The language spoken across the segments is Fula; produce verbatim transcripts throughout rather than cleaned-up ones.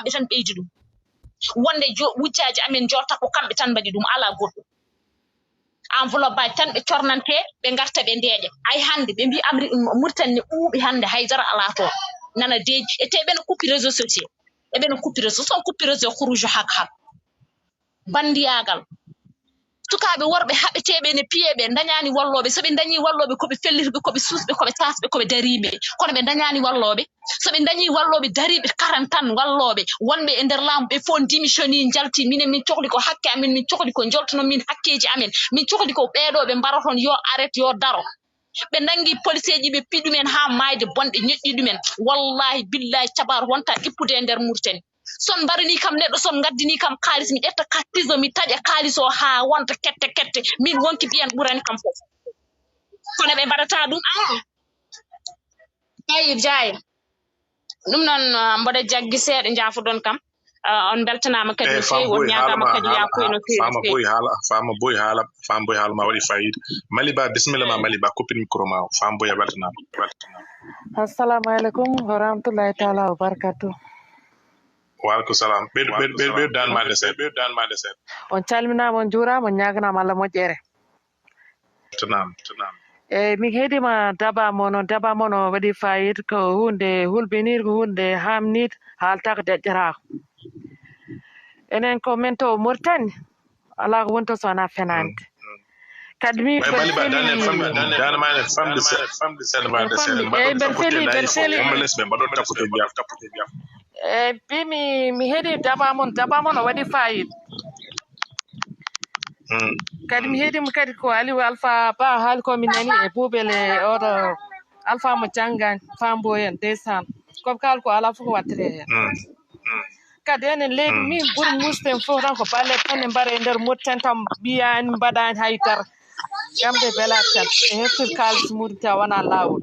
kamɓe tan ɓeydi ɗum. Wonde jo-, wujjaaji amen njolta ko kamɓe tan mbaɗi ɗum, alaa goɗɗum. Enveloppe aji tan ɓe cornante, ɓe ngarta ɓe ndeeƴa. Ay hannde ɓe mbii Amri-, Mauritanie ne ɓuuɓi hannde, haydara alaa toon. Nana deeƴi. E te ɓe no kuppi réseaux sociaux. Eɓe no kuppi réseau, so kuppi réseau kuruujo hak hak. Banndiyaagal. Sukaaɓe worɓe haɓeteeɓe ene piyee, ɓe ndañaani wallooɓe. So ɓe ndañii wallooɓe, ko ɓe fellirɓe, ko ɓe suusɓe, ko ɓe taasɓe, ko ɓe dariiɓe. Kono ɓe ndañaani wallooɓe. So ɓe ndañii wallooɓe dariiɓe karan tan wallooɓe, wonɓe e nder laamu ɓe fof démissionnii, njaltii. Minen min cohli ko hakke amen, min cohli ko njoltono min hakkeeji amen. Min cohli ko ɓeeɗo ɓe mbara toon yo arrête, yo daro. Ɓe nanngi policeeji, ɓe pi ɗumen haa maayde, bonɓe ñoƴƴi ɗumen. Wallaahi, billaahi, cabar wonta ippude e nder Mauritanie. Son mbarani kam neɗɗo, son ngaddini kam kaalis, mi ƴetta ka tizo, mi taƴa kaalis o haa wonta kette kette. Min wonki mbiyen ɓurani kam fof. Kono ɓe mbaɗata ɗum. Ah. Jaayi, jaayi. Ɗum noon, ah, mboɗo jaggi seeɗa, njaafoɗon kam. Ah, on mbeltanaama kadi no feewi, on ñaagaama kadi yaafuya no feewi, no feewi. Faama Boy haala, Faama Boy haala, Faama Boy haala ma waɗi fayida. Maliba, bisimilla ma, Maliba, coupin micro ma o. Faama Boy a weltanaama, weltanaama. Assalamu aleykum wa rahmatullahi taala wa barakatuh. Wa aleykum salam. Ɓeydu, ɓeydu, ɓeydu, ɓeydu dan maɗe seeɗa, ɓeydu dan maɗe seeɗa. On calminaama, on njuuraama, on ñaaganaama Allah moƴƴere. Weltanaama, weltanaama. Eyyi, mi heɗiima daba mon o, daba mon o waɗi fayida, ko huunde hulɓiniide, ko huunde haamniide, haaltaako, deƴƴataako. Enen ko men to Mauritanie, alaa ko woni to so wonaa fenaande. Mm, mm. Kadi mi Way Maliba, dane famɗi, dane ma ne famɗi se-, famɗi seeɗa, mbaɗa seeɗa. Mbaɗon tapoter, mbaɗon tapoter, mbaɗon tapoter, mbaɗon tapoter. Eyyi, mbi mi, mi heɗii daba mon, daba mon o waɗi fayida. Mm. Kadi mi heɗiima kadi ko Aliou Alpha Ba haali ko, mi nani e Boubel e oɗo Alpha mo janngaani, Faama Boy en, ndeysaan. Ko ɓe kaali ko alaa fof ko waɗtete heen. Mm. Mm. Kadi enen leydi, mm, min ɓuri muusde fof tan ko balle tan ne mbaɗa e nder Mauritanie tan mbiyaani, mbaɗaani hay dara. Kam ɓe mbelaaka tan. Ɓe heɓtir kaalis muɗum tawa wonaa laawol.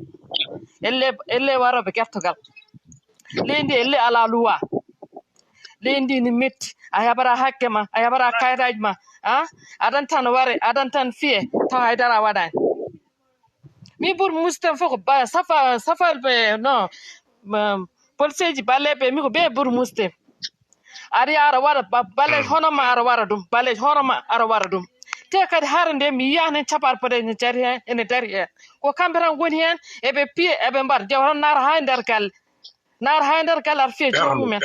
Elle, elle warooɓe gertogal. Leydi ndi elle alaa luwa. Leydi ndi ne metti. A heɓataa hakke ma, a heɓataa kayitaaji ma. Ah? Adan tan ware, adan tan fiye, tawa hay dara a waɗaani. Mi ɓuri muusde fof ko ba-, safa-, safalɓe, no, ma, policeeji balleeɓe, mi ko ɓe ɓuri muusde. Ari aɗa waɗa ba-, baleeje hono ma, aɗa waɗa ɗum, baleeje hono ma, aɗa waɗa ɗum. Te kadi hara nde mi yiyaani heen cabar boɗeejo ene jari heen, ene dari heen. Ko kamɓe tan ngoni heen, eɓe piya, eɓe mbaɗa, jeewa tan naata haa e nder galle. Naata haa e nder galle, aɗa fiya joomum en.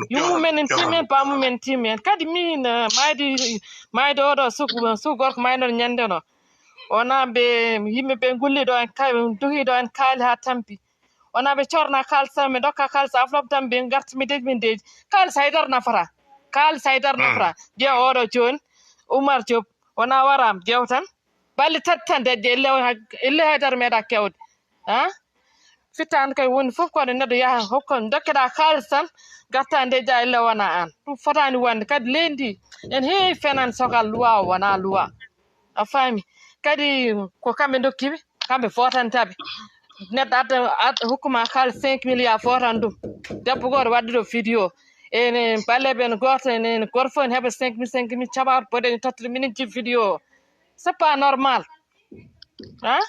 Yummu men en timmi en, bammu men en timmi en. Kadi min, eh, maayde, maayde oɗo suku, suku gorko maaynoɗo ñande no. Wonaa ɓe yimɓe ɓe ngulli ɗo en, kay, ɓe duhi ɗo en kaali haa tampi. Wonaa ɓe corna kaalis tan, ɓe ndokka kaalis enveloppe tan, ɓe ngarta mi deji, min deji. Kaalis haydara nafata. Kaalis haydara nafata. Jeewa oɗo jooni, Oumar Diop, wonaa waraama, jeewa tan. Balɗe tati tan dañde, elle, elle haydara meeɗa kewde. Ah? Fittaande kay woni fof ko neɗɗo yaha, hokka, ndokkeɗaa kaalis tan, ngarta ndeja, elle wonaa aan. Ɗum fotaani wonde. Kadi leydi ndi, en heewi fenaande sogal luwa o wonaa luwa. A faami? Kadi ko kamɓe ndokki ɓe, kamɓe fotanta ɓe. Neɗɗo adda, adda, hokku ma kaalis cinq mille, ya fotan ɗum. Debbo gooto wadde ɗo vidéo. Ene balleeɓe en gooto, ene, ene gooto fof ene heɓa cinq mille, cinq mille, caɓa boɗeejo tottude minen jib vidéo o. C'est pas normal. Hein?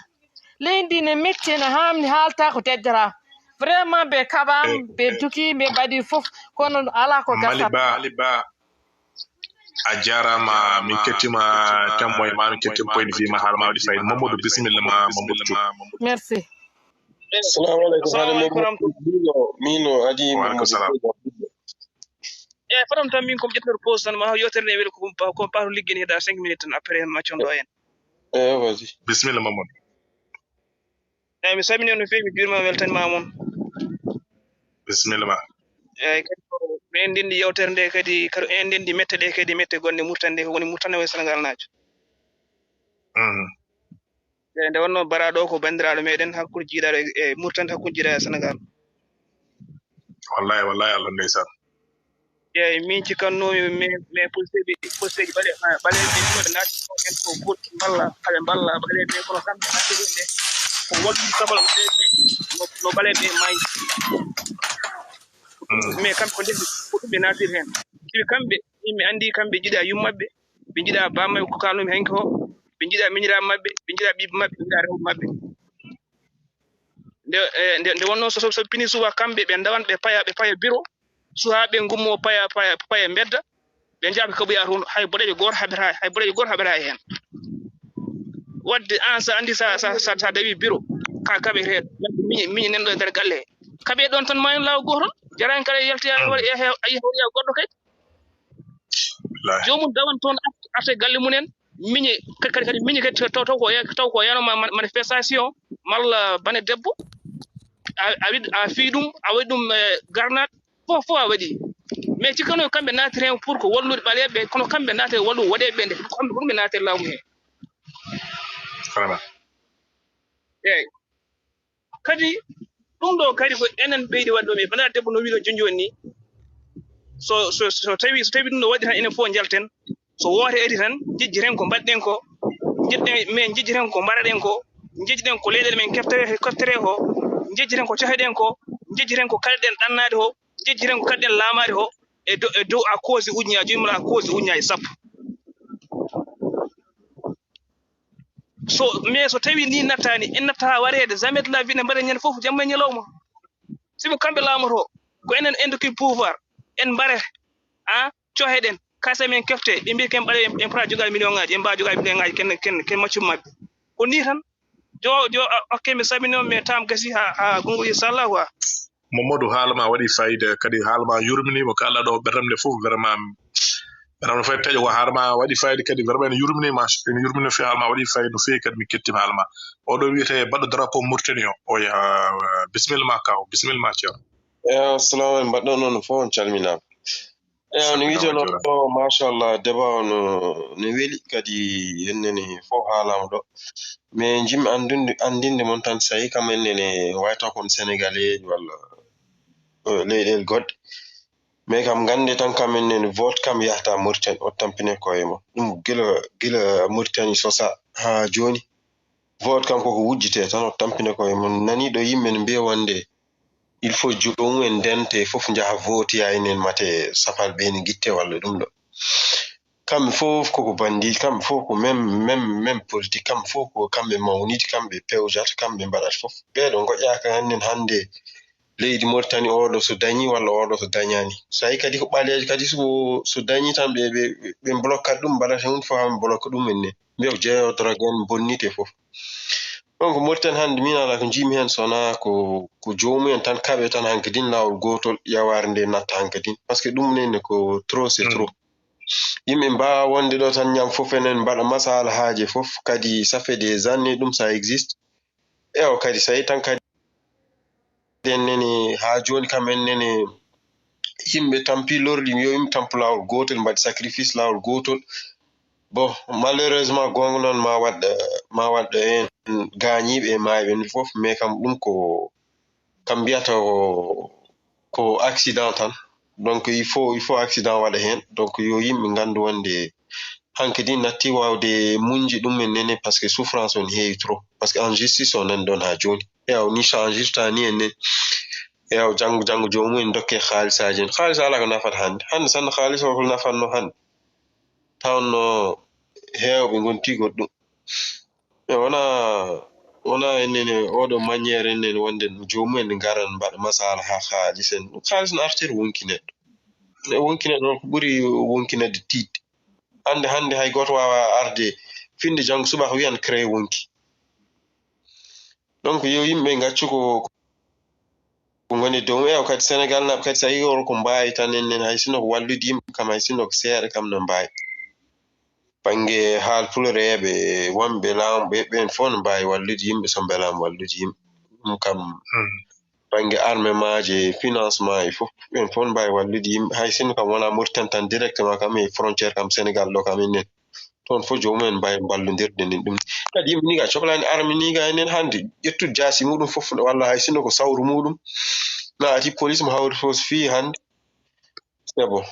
Leydi ndi ne metti, ne haamni, haalta ko dejjata. Vraiment, ɓe kaɓaama, ɓe duki, ɓe mbaɗi fof, kono alaa ko gasata. Maliba, Maliba, a jaaraama, min kettima temmo e ma, min kettima point de vue ma, haala ma waɗi fayida. Mamadou, bisimilla ma, Mamadou Thiou. Merci. Assalamu aleykum. Assalamu aleykum. Mino, mino, Adi. Wa aleykum salam. Eyi, fadam tan min ko mi ƴettata pause tan, ma yewtere nde weli ko, ko pato liggini da cinq minutes tan, après ma condo en. Eyi, vas-y. Bisimilla, Mamadou. Eyi, mi salmini on no feewi, mi juurima, weltanima moon. Bisimilla ma. Eyi, kadi ko enen ndenndi yewtere nde kadi, kadi enen ndenndi mette ɗe kadi, mette gonɗe Mauritanie nde, ko woni Mauritanie woni Sénégal naajo. Mhm. Eyi, nde wonno bara ɗo ko banndiraaɗo meɗen, hakkunde jiidaɗo e, e Mauritanie, hakkunde jiidaɗo e Sénégal. Wallahi, wallahi, Allah ndeysaan. Eyi, min cikkannoomi, mais, mais policeeɓe, policeeji ɓale-, ɓaleeɓe ɓe naati ko heen ko goɗɗi mballa, aɓe mballa ɓaleeɓe ɓe, kono kamɓe naati heen ɓe, ko wallude sabal ɓaleeɓe, no, no ɓaleeɓe maayi. Mm. Mais kamɓe ko ndeke, ko ɗum ɓe naatiri heen. Sibi kamɓe, min mi anndi kamɓe njiɗa yummaɓe, ɓe njiɗa bammaɓe, ko kalnoomi heen ko, ɓe njiɗa miñiraaɓe maɓɓe, ɓe njiɗa ɓiɓɓe maɓɓe, ɓe njiɗa rewɓe maɓɓe. Nde, eh, nde, nde wonnoo so, so, so pini suba kamɓe, ɓe ndawan, ɓe paya, ɓe paya bureau, Suhaaɓe ngummo paya paya paya mbedda, ɓe njaha ɓe kaɓoya toon, hay boɗeejo gooto haɓata, hay boɗeejo gooto haɓata heen. Wadde aan, so anndi sa, sa, sa, sa dawi biro, ka kaɓeteeɗo, wadde miñe, miñe nan ɗo e nder galle he. Kaɓe ɗoon tan ma en laawol gooto, jarani kala yaltoya, waɗa e he-, a yiya goɗɗo kay. Joomum dawan toon, art-, arte galle mum en, miñe, kadi, kadi, kadi miñe kadi taw, taw ko ya-, taw ko yano ma-, ma-, manifestation, malla bane debbo, a, a wi-, a fii ɗum, a waɗi ɗum, eh, garnaat, fof, fof a waɗi. Mais cikkano kamɓe naati heen pour ko wallude ɓaleeɓe, kono kamɓe naati wallude waɗeeɓe nde, ko kamɓe, ko kamɓe naati laamu he. Vraiment. Eeyi. Kadi ɗum ɗo kadi ko enen ɓeydi waɗde ɗum. E banndiraaɗo debbo no wiɗo jooni jooni ni, so, so, so tawi, so tawi ɗum ɗo waɗi tan, enen fof njalten. So woote ari tan, njejjiten ko mbaɗɗen ko, njedden, min njejjiten ko mbaɗaɗen ko, njejjiten ko leyɗeele men keftere, keftere ko, njejjiten ko cahiɗen ko, njejjiten ko kaɗɗen ɗannaade ko, njejjiten ko kaɗɗen laamaade ko, e dow, e dow à cause ujunnaaji joyi malla à cause ujunnaaji sappo. So, mais so tawi ni nattaani, en natta haa wareede, jamais de la vie ne mbaɗa ñande fof, jamma e ñalawma. Sibu kamɓe laamoto, ko enen en ndokki pouvoir, en mbare, a, coheɗen, kasa men kefte, ɓe mbiya ken mbaɗa, en, en pota jogaade million ngaji, en mbawa jogaade million ngaji, ken, ken, ken maccuɓe maɓɓe. Ko ni tan, jo, jo, a, ok, mi salmini on, mais tam gasi ha, ha gongo, inchallah, quoi. Mamadou, haala ma waɗi fayida, kadi haala ma yurmini mo kala ɗo ɓerɗam nde fof, vraiment, ɓerɗam no fay taƴo ko haala ma waɗi fayida, kadi vraiment ene yurmini ma, ene yurmini no fewi, haala ma waɗi fayida no fewi, kadi mi kettima haala ma. Oɗo wiyete baɗɗo drapeau Mauritanie o, o yaha, bisimilla ma kaw, bisimilla ma ceerno. Eyi, assalamu aleykum, mbaɗɗon on fof on calminaama. Eyi, no wiiteno ɗo, machallah, débat o no, no weli, kadi ennene fof haalaama ɗo. Mais jimmi anndinde, anndinde mon tan, so tawi kam ennene wayata kon Sénégalais walla, eh, leyɗeele goɗɗe. Mais kam nganndi tan kam ennene vote kam yahata Mauritanie, o tampine koye mum. Ɗum gila, gila Mauritanie sosa haa jooni. Vote kam koko wujjitee tan, o tampine koye mum. Nanii ɗo yimɓe ne mbiya wonde il faut joomum en ndente fof njaha vote ya enen mate sapal ɓe ne ngitte walla ɗum ɗo. Kamɓe fof koko bandiiji, kamɓe fof ko même, même, même politique, kamɓe fof ko kamɓe mawniti, kamɓe pewjata, kamɓe mbaɗata fof. Ɓeeɗo ngoƴƴaaka hannden hannde leydi Mauritanie oɗo so dañi walla oɗo so dañani. So tawi kadi ko ɓaleejo kadi so, so dañi tan ɓe, ɓe, ɓe blokkat ɗum, mbaɗata hunde fof haa ɓe blokka ɗum en ne. Mbiya ko jeeyo drogue en bonnite fof. Donc Mauritanie hannde min alaa ko njiimi heen so wonaa ko, ko joomum en tan kaɓe tan hankadin laawol gootol yawaare nde natta hankadin. Parce que ɗum nene ko trop c'est trop. Yimɓe mbaawa wonde ɗo tan ñam fof enen mbaɗa masala haaje fof. Kadi ça fait des années ɗum ça existe. Ewa kadi so tawi tan kadi en nene haa jooni kam en nene yimɓe tampi lorɗi yo yimɓe tampu laawol gootol mbaɗi sacrifice laawol gootol. Bon, malheureusement goonga noon ma waɗ, ma waɗ en gaañiiɓe e maayɓe ni fof, mais kam ɗum ko, kam mbiyata ko, ko accident tan. Donc il faut, il faut accident waɗa heen. Donc yo yimɓe nganndu wonde hankadi natti waawde muñde ɗum en nene, parce que souffrance on heewi trop. Parce que en justice on nani ɗoon haa jooni. Ewa, ni changirta ni en nene. Ewa, janngo, janngo joomum en dokke haalisaaji en. Haalis alaa ko nafata hannde. Hannde tan haalis o ko nafatnoo hannde. Tawnno heewɓe ngonti goɗɗum. E wona, wona enen e oɗo manière enen wonde joomum en ngaran mbaɗa masala haa haalis en. Ɗum haalis no artir wonki neɗɗo. Ne wonki neɗɗo noon ko ɓuri wonkinede tiiɗde. Hannde, hannde hay gooto waawaa arde finde janngo subaka wiyan créé wonki. Donc yo yimɓe ngaccu ko, ko ngoni dow. Ewa kadi Sénégal naaɓe kadi so tawi won ko mbaawi tan en nen, hay sinno ko wallude yimɓe kam, hay sinno ko seeɗa kam no mbaawi. Bannge haal Pulareeɓe, wonɓe laamu ɓe, ɓeen fof no mbaawi wallude yimɓe so mbelaama wallude yimɓe. Ɗum kam, bannge armement ji, financement e fof, ɓeen fof no mbaawi wallude yimɓe. Hay sinno kam wonaa Mauritanie tan directement kam e frontière kam Sénégal ɗo kam en nen. Toon fof joomum en mbaawi mballondirde nden ɗum. Kadi yimɓe ni ga coklaani arme ni ga enen hannde ƴettude jaasi muɗum fof walla hay sinno ko sawru muɗum. Na ati police mo hawri fof so fii hannde. C'est bon.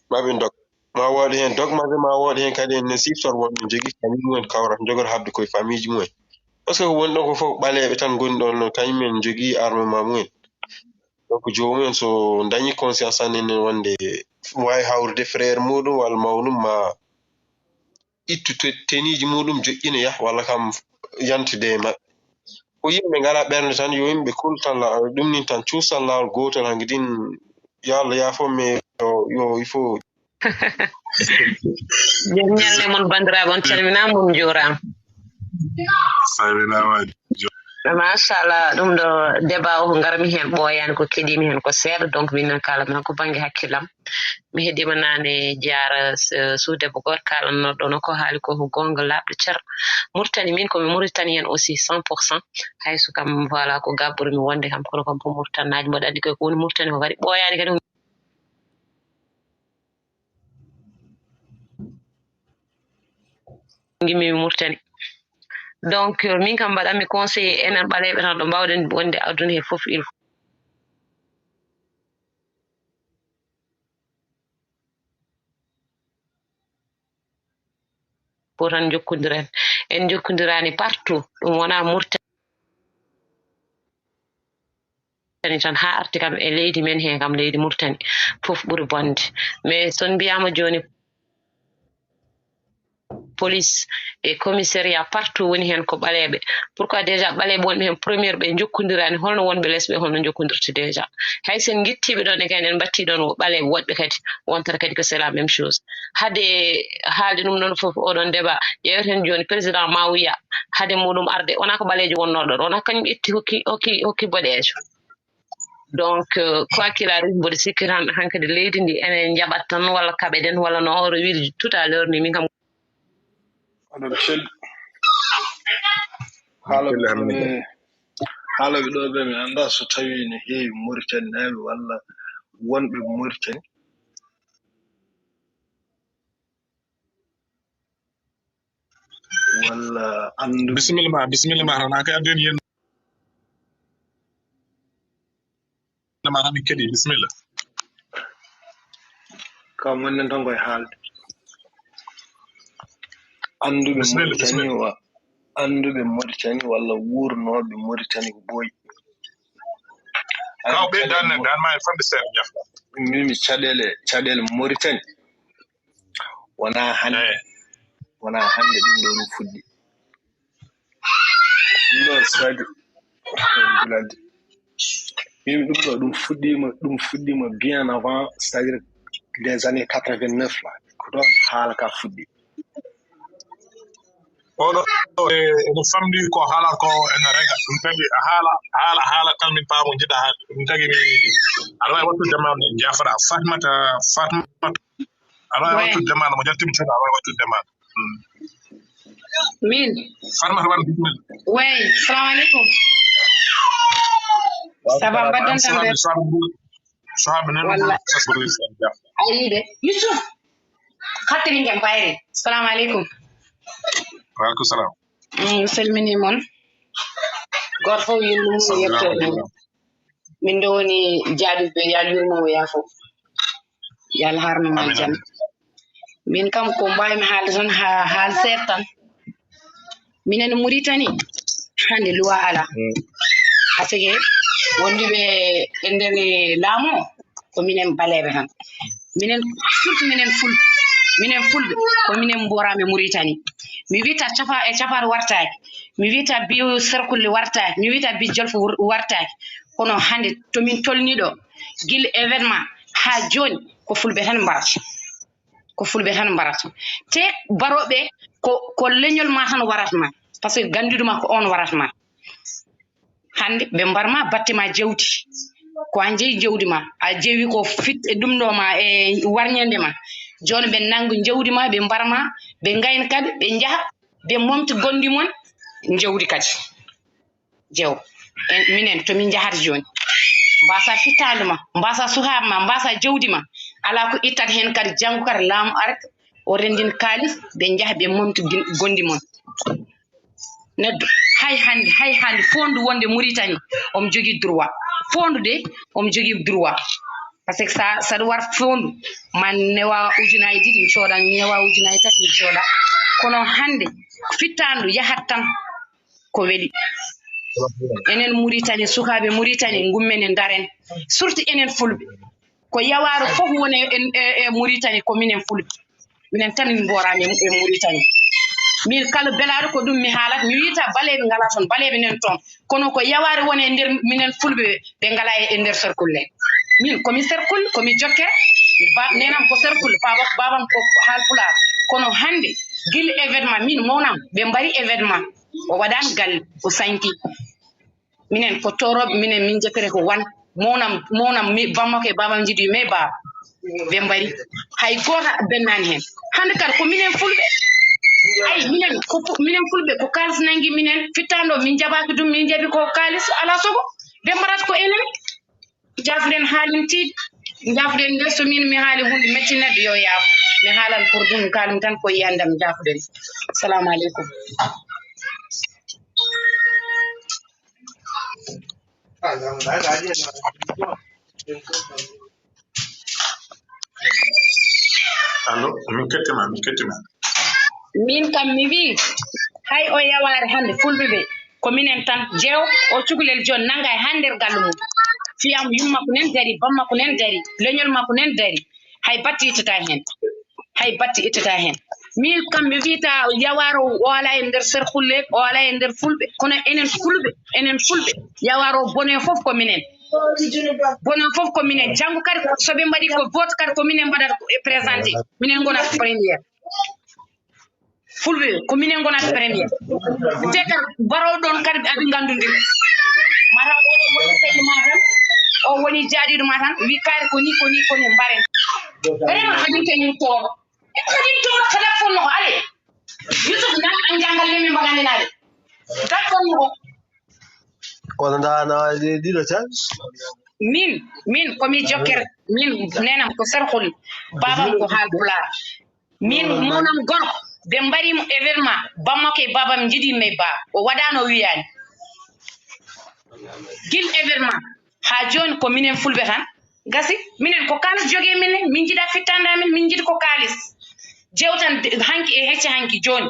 Ma ɓe ndog. Ma wooɗi heen dog maɓɓe, ma wooɗi heen kadi en ne siftor wonɓe jogii famille mumen kawra jogor habde koye famille ji mumen. Parce que ko woni ɗon ko fof ɓaleeɓe tan ngoni ɗon noon, kañum en jogii armement mumen. Donc joomum en so dañi conscience tan enen wonde waawi hawrude frère muɗum walla mawnum ma ittu te-, teniiji muɗum joƴƴina yah walla kam yantude e maɓɓe. Ko yimɓe ngalaa ɓernde tan yo yimɓe kul tan la-, ɗum nin tan cuus tan laawol gootol hankadin Yo Allah yaafo, mais yo, yo, il faut. Jom ñalle mon, banndiraaɓe, on calminaama, on njuuraama. Salminaama. Machallah, ɗum ɗo débat o ko ngarmi heen ɓooyaani, ko keɗiimi heen ko seeɗa, donc min noon kaalatmi ko bannge hakkillam. Mi heɗiima naane, Diarra, sous-debbo gooto kaalanno ɗoon ko haali ko, ko goonga laaɓɗo cer. Mauritanie, min ko mi Mauritanie heen aussi cent pour cent, hay so kam voilà ko ga ɓurmi wonde kam, kono kam ko Mauritanie naaji, mboɗo anndi ko woni Mauritanie ko kadi ɓooyaani kadi. Ngimmi mi Mauritanie. Donc, euh, min kam mbaɗanmi conseillé enen ɓaleeɓe tan ɗo mbaawɗen wonde aduna he fof, il faut tan jokkondiren. En jokkondiraani partout, ɗum wonaa Mauritanie tan, haa arti kam e leydi men hee kam, leydi Mauritanie fof ɓuri bonde. Mais so on mbiyaama jooni, police e commissariat partout woni heen ko ɓaleeɓe. Pourquoi déjà ɓaleeɓe wonɓe heen première ɓe njokkondiraani, holno wonɓe les ɓe, holno njokkondirta déjà? Hay so en ngettiiɓe ɗoon e kadi, en mbattii ɗoon wo ɓaleeɓe woɗɓe kadi, wontata kadi ko c'est la même chose. Hade haalde ɗum ɗoon fof, oɗon débat, ƴeeweten jooni président Mawiya, hade muɗum arde, wonaa ko ɓaleejo wonnoo ɗoon, wonaa kañum ƴetti hokki, hokki, hokki boɗeejo. Donc, euh, quoi qu'il arrive, mboɗo sikki tan hankadi leydi ndi enen njaɓat tan, walla kaɓeɗen, walla no Ooro wiiri tout à l'heure ni, min kam. Oɗon celli. Haala ɓe, haala ɓe ɗo ɓe, mi anndaa so tawii ne heewi Mauritanie naaɓe walla wonɓe Mauritanie. Walla anndu. Bisimilla ma, bisimilla ma, tan a kay adden yen. Ma, tan kadi, bisimilla. Kam wonnen tan koye haalde. Annduɓe Mauritanie wa, annduɓe Mauritanie walla wuurnooɓe Mauritanie ko ɓooyi. Kaw ɓe dan dan ma e famde seeɗa jaf. Mbimi caɗeele, caɗeele Mauritanie. Wonaa hannde, wonaa hannde ɗum ɗo ɗum fuɗɗi. Ɗum ɗo, c'est-à-dire, Bilal, mbimi ɗum ɗo ɗum fuɗɗiima, ɗum fuɗɗiima bien avant, c'est-à-dire des années quatre-vingt-neuf là, ko ɗoon haala ka fuɗɗi. Oɗo ene famɗi ko haalata ko, ene rega ɗum tagi haala haala haala tan min paamo jiɗa haalde ɗum tagi mi. Aɗa wawi wattude demande, jafara Fatmata, Fatmata. Aɗa wawi wattude demande, mo jaltimi tan aɗa wawi wattude demande. Min? Farmata wan bisimilla. Wey, salamu aleykum. Ça va, mbaɗɗon tan nder? Sohaɓe nene. Ayi de, Yusuf. Hattiri jam bayre. Salamu aleykum. Waleykum salam. Mm, salmini mon. Goto fof yillumo yetto ɗum. Min ɗo woni jaabirɓe, yo Allah yurmo mo yaafo. Yo Allah harno ma jam. Min kam ko mbawmi haalde tan ha haal seeɗa tan. Minen Mauritanie hande luwa ala. Parce que wonduɓe e nder laamu o ko minen baleeɓe tan. Minen surtout minen fulɓe, minen fulɓe ko minen mborami Mauritanie. Mi wita capa e capar wartaki, mi wita biyu serkulle wartaki, mi wita bi jolfo wartaki. Kono hande to min tolni ɗo, gila événement ha joni ko fulɓe tan mbarata. Ko fulɓe tan mbarata. Te baroɓe ko, ko leñol ma tan warata ma. Parce que ganduɗo ma ko on warata ma. Hande ɓe mbarma batte ma jawdi. Ko a jeyi jawdi ma, a jewi ko fit e ɗum ɗo ma e warñande ma. Joni ɓe nangu jawdi ma, ɓe mbarma, ɓe gayna kadi, ɓe jaaha, ɓe momti gondi mon jawdi kadi. Jew. En, minen to min jahata joni. Mbasa fittanduma, mbasa suhaɓe ma, mbasa jawdi ma. Ala ko ittat hen kadi janggo kadi laamu ara o rendin kalis, ɓe jaaha ɓe momti gondi mon. Neɗɗo hay hande, hay hande fondu wonde Mauritanie omo jogui droit. Fondu de omo jogui droit. Parce que sa, saɗa war fondu ma newa ujunaji ɗiɗi mi cooda, newa ujunaji tati mi cooda. Kono hande fittandu yahat tan ko weli. Enen Mauritanie, sukaɓe Mauritanie, gummen e daren. Surtout enen fulɓe. Ko yawaro fof woni e, e, e Mauritanie ko minen fulɓe. Minen tan min mborami e, e Mauritanie. Min kala belaɗo ko ɗum mi haalata, mi wiyata baleɓe ngala toon, baleɓe nen toon. Kono ko yaware woni e nder minen fulɓe ɓe ngala e, e nder cercle. Min komi Serkul, komi Jokkere. Ba, nenam ko Serkul, baba, babam ko Haalpulaar. Kono hannde, gila événement, min mawnam, ɓe mbari événement. O waɗaani galle, o sañki. Minen ko Toorooɓe, minen min Jokkere ko wan. Mawnam, mawnam, mi, bammakko e babam njiɗi, mais ba, ɓe mbari. Hay gooto bennaani heen. Hannde kadi ko minen Fulɓe. Ay, minen, ko fu-, minen Fulɓe, ko kaalis nanngi minen. Fittaandu o, min njaɓaaki ɗum, min njaɓi ko kaalis, alaa sago. Ɓe mbaɗata ko enen. Njaafuɗen haalin tiiɗ, njaafuɗen nde, so min mi haali huunde mettinat yo yaaf. Mi haalan pour ɗum kaalum tan ko yiyandam, njaafuɗen. Salamu aleykum. Allo, min kettima, min kettima. Min kam mi wi, hay o yawaare hannde Fulɓe ɓe, ko minen tan jeew, o cukalel jooni nannga e hannde nder galle mum. Fiyam yumma ko nen dari, bamma ko nen dari, leñol makko nen dari. Hay batti ittata heen. Hay batti ittata heen. Min kam mi wiyata yawaare o ala e nder Serkulle, o ala e nder Fulɓe, kono enen Fulɓe, enen Fulɓe, yawaare o bone fof ko minen. Bone fof ko minen. Janngo kadi so ɓe mbaɗi ko vote kadi ko minen mbaɗata ko e présenté. Minen ngonata première. Fulɓe ko minen ngonata première. Te kadi mbaroɗon kadi aɓe nganndude. Mataw oɗo woni seydi ma tan, o woni jaaɗiiɗo ma tan, wi kaari ko ni, ko ni, ko ni mbaren. Vraiment ko ɗum kañum tooro. E ko ɗum tooro kala fonno ko ale. Yusuf nan an janngal le min mbaɗanɗinaade. Gal fonno ko. Kono nda na ɗiɗo tan. Min, min komi Jokkere, min nenam ko Serkul, babam ko Haalpulaar. Min mawnam gorko, ɓe mbaɗi mo événement, bammakko e babam njiɗi mais ba, o waɗaano o wiyaani. Gila événement, haa jooni ko minen Fulɓe tan. Gasi, minen ko kaalis jogii min, min njiɗa fittaande amin, min njiɗi ko kaalis. Jewtan hanki e hecce hanki jooni.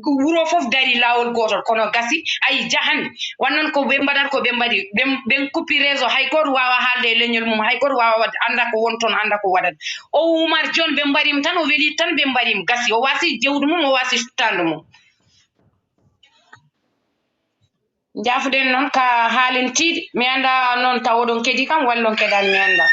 Wuro fof dari laawol gootol, kono gasi, ayi jahan. Wannon ko ɓe mbaɗata ko ɓe mbaɗi. Ɓen, ɓen kuppi réseau, hay gooto waawa haalde e leñol mum, hay gooto waawa waɗde, annda ko won toon, annda ko waɗata. O Umar jooni ɓe mbaɗiima tan, o weli tan ɓe mbaɗiima. Gasi, o waasi jewdi mum, o waasi fittaande mum. Njaafuɗen noon ka haalin tiiɗi. Mi annda noon taw oɗon kedi kam walla on kedaani, mi annda.